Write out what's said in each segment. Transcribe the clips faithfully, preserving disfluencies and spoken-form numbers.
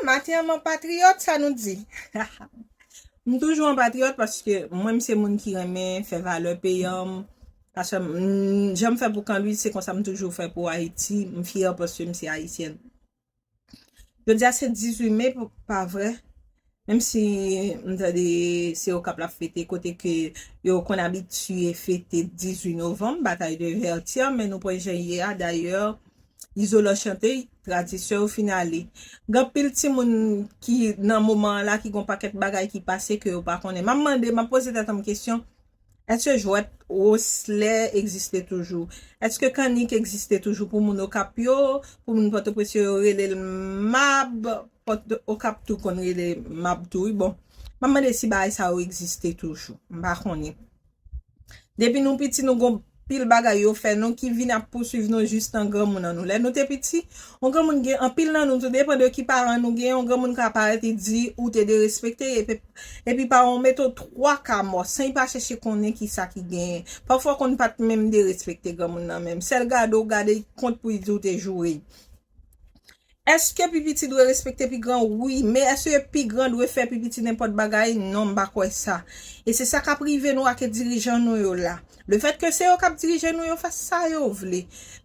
Maten an, m an patriyòt, sa nou di? M toujou an patriyòt paske mwen, m se moun ki renmen fè valè peyi an. Paske m, jan m fè pou Kanlwid, se konsa m toujou fè pou Ayiti. M fyè paske m se ayisyèn. Jodi a se dizuit me, pa vre? Menm si m tande se Okap l ap fete, kote ke yo konn abitye fete dizuit novanm, batay de Vètyè, men nou pran jan ye a, dayè, Izolan chante, tradisyon yo fin ale. Gen anpil timoun ki nan moman an la ki gon pakèt bagay ki pase ke yo pa konnen. M ap mande, m ap poze tèt an m kesyon, èske jwèt woslè egziste toujou? Èske kannik egziste toujou pou moun Okap yo? Pou moun Pòtoprens yo, yo rele l mab, Pòt Okap tou konn rele mab tou, wi. Bon, m ap mande si bagay sa yo egziste toujou. M pa konnen. Depi nou piti, nou gon pil bagay yo fè nou ki vin ap pouswiv nou jis nan granmoun an nou. Lè nou te piti, yon granmoun gen anpil nan nou, tou depan de ki paran nou gen, yon granmoun ka parèt e di ou te derespekte, epi, epi paran w mete w twa ka mò, san y pa chèche konnen ki sa ki genyen. Pafwa konn pa t menm derespekte granmoun nan menm. Sèl gade w gade kont pou y di w te joure y. Èske pi piti dwe respekte pi gran? Wi, men èske pi gran dwe fè pi piti nenpòt bagay? Non, m pa kwè sa. E se sa k ap rive nou ak dirijan nou yo la. Lefètke se yo k ap dirije nou, yo fè sa yo vle.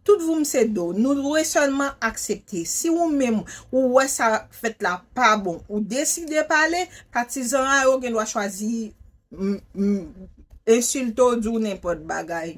Tout voum se do. Nou dwe sèlman aksepte. Si ou menm, ou wè sa fèt la pa bon, ou deside pale, patizan a yo gen dwa chwazi m, m, ensilte w, di w nenpòt bagay.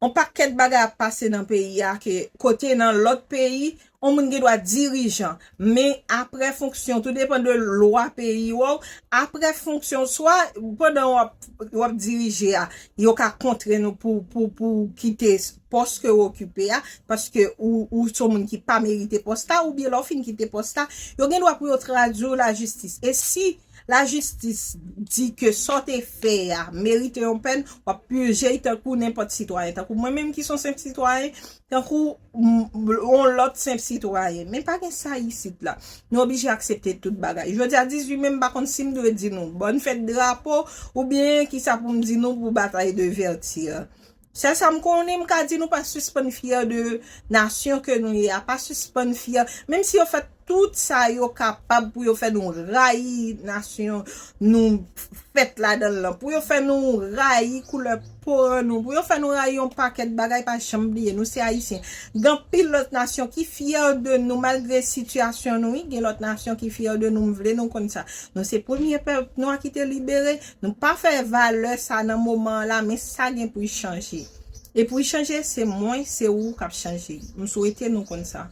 On pakèt bagay ap pase nan peyi a ke kote nan lòt peyi, on moun gen dwa dirijan. Men apre fonksyon, tou depan de lwa peyi w, apre fonksyon, swa pandan w ap, w ap dirije a, yo ka kontre nou pou, pou, pou kite pòs ke w okipe a, paske ou, ou se yon moun ki pa merite pòs la, oubyen lè w fin kite pòs la, yo gen dwa pou yo tradui w lajistis. E si lajistis di ke sa w te fè a merite yon pèn, w ap pije l tankou nenpòt sitwayen. Tankou mwen menm ki se yon senp sitwayen, tankou m, yon lòt senp sitwayen. Men pa gen sa isit la. Nou oblije aksepte tout bagay. Jodi a dizuit me, m pa konn si m dwe di nou bòn fèt drapo, oubyen kisa pou m di nou pou batay de Vètyè. Sèl sa m konnen, m ka di nou pa sispann fyè de nasyon ke nou ye a, pa sispann fyè. Menm si yo fè tout sa yo kapab pou yo fè nou rayi nasyon nou fèt ladan l lan, pou yo fè nou rayi koulè po an nou, pou yo fè nou rayi yon pakèt bagay, pa janm bliye, nou se Ayisyen. Gen anpil lòt nasyon ki fyè de nou, malgre sitiyasyon nou, wi, gen lòt nasyon ki fyè de nou, m vle nou konn sa. Nou se premye pèp nwa ki te libere, nou pa fè valè sa nan moman an la, men sa gen pou y chanje. E pou y chanje, se mwen, se ou k ap chanje. M swete nou konn sa.